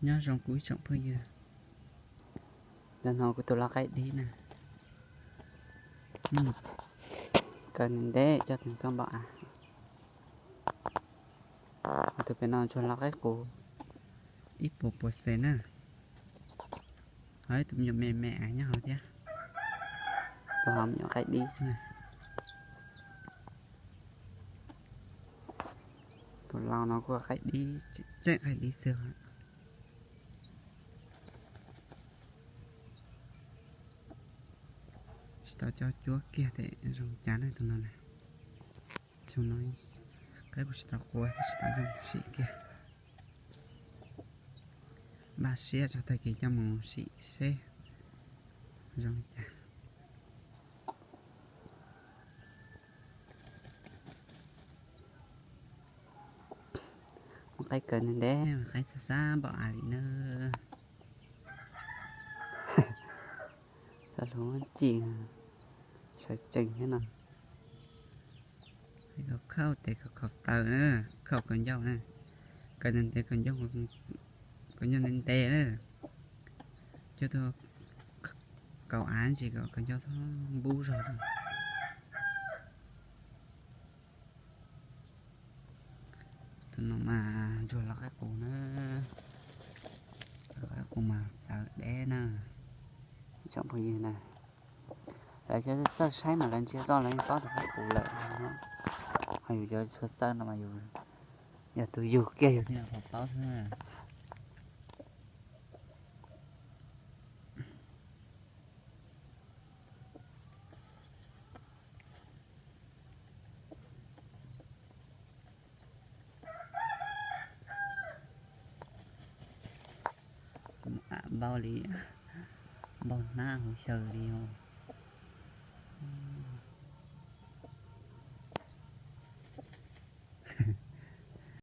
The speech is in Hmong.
Nyob zoo kuv ib tsoom phooj ywg, ntawm no kuv tus lau qaib dib na, kaw ntev ntev coj tus koj npau av. Tus pem no ntsuag lau qaib qus ib puas puas xees na. Ho ib tug me nyuam me me av nyob hauv thiab. Tus hauv me nyuam qaib dib. Tus lau no kuj qaib dib, tseem qaib dib xwb. Tsis tau coj cuab kiag tes zoo cas na tus no na. Xyoo no qaib kuj tsis tau qua, tsis tau coj mus sim kiag. Npaj siab txog tag kis coj mus sim seb zoo li cas. Muab qaib kaw ntev ntev, qaib xab xab npau av li na. Txoj hlua muab cim sawv tsees thiab no. Qaib khauj tes khaum taws na, khauj kaus ncauj na, kaw ntev ntev kaus ncauj, kaus ncauj ntev ntev na, coj tuaj kaus av ntsis kom kaus ncauj txhob npub zog na. Tus no mas ntsuag lau qaib qus na, lau qaib qus mas txawv deb na. Tsoom phooj ywg na, lawv txawj saib mas lawv ntsia txoj lawv yeej paub tus qaib qus lawm. Ho yus cov txawj no mas yus yog tus yug kiag yus thiaj paub xwb. Txhob mus am npaum li, npaum hnab hauv xyaw li os.